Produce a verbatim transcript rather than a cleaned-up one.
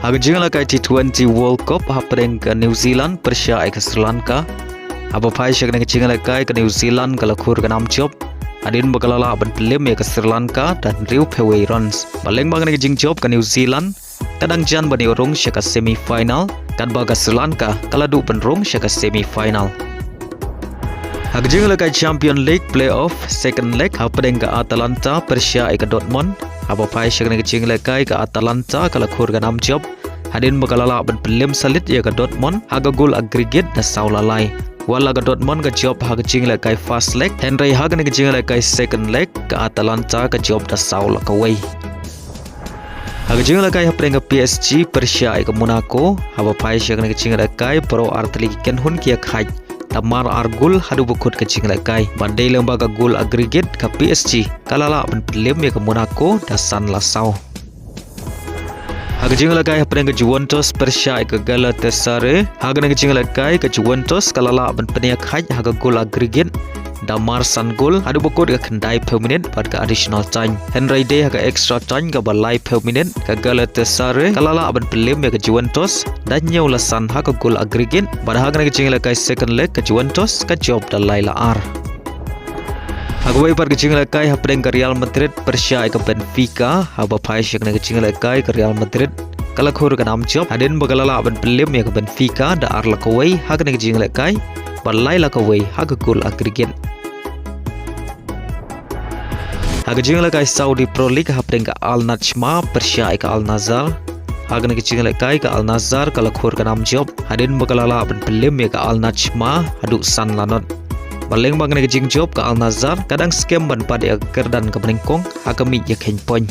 Ha ka jingïalehkai T twenty World Cup hapdeng ka New Zealand pyrshah ïa ka Sri Lanka. Haba phai sha kane ka jingïalehkai ka New Zealand ka la khur ka nam jop hadien ba ka la lah ban pynliem ïa ka Sri Lanka da hynriewphew wei runs. Ba lyngba kane ka jingjop ka New Zealand ka dang jan ban ïoh rung sha ka semi final, katba ka Sri Lanka ka la duh ban rung sha ka semi final. Ha ka jingïalehkai Champion League playoff second leg hapdeng ka Atalanta pyrshah ïa ka Dortmund. Haba phai sha kane ka jingïalehkai ka Atalanta ka la khur ka nam jop hadien ba ka la lah ban pynliem salit ïa ka Dortmund ha ka gol aggregate da saw la lai. Wat la ka Dortmund ka jop ha ka jingïalehkai first leg, hynrei ha kane ka jingïalehkai second leg ka Atalanta ka jop da saw la kawei. Ha ka jingïalehkai hapdeng ka P S G pyrshah ïa ka Monaco, haba phai sha kane ka jingïalehkai baroh artylli ki kynhun ki ïakhaid da mar ar gol haduh ba kut ka jingïalehkai. Bad dei lyngba ka gol aggregate ka P S G ka la lah ban pynliem ïa ka Monaco da san la saw. Ha ka jingïalehkai hapdeng ka Juventus pyrshah ïa ka Galatasaray, ha kane ka jingïalehkai ka Juventus ka la lah ban pynïakhaid ha ka gol aggregate da mar san gol haduh ba kut ka khyndaiphew minit bad ka additional time. Hynrei dei ha ka extra time kaba laiphew minit ka Galatasaray ka la lah ban pynliem ïa ka Juventus da hynñiew la san ha ka gol aggregate. Bad ha kane ka jingïalehkai second leg ka Juventus ka jop da lai la ar. Ha kawei pat ka jingïalehkai hapdeng ka Real Madrid pyrshah ïa ka Benfica, haba phai sha kane ka jingïalehkai ka Real Madrid ka la khur ka nam jop hadien ba ka la lah ban pynliem ïa ka Benfica da ar la kawei ha kane ka jingïalehkai bad lai la kawei ha ka gol aggregate. Ha ka jingïalehkai Saudi Pro League hapdeng ka Al Nassr pyrshah ïa ka Al Nassr. Ha kane ka jingïalehkai ka Al Nassr ka la khur ka nam jop hadien ba ka la lah ban pynliem ïa ka Al Nassr haduh san la not. Ba lyngba kane ka jingjop ka Al Nassr ka dang skhem ban pat ïa ka kyrdan kaba nyngkong ha ka miej ïakheiñ point.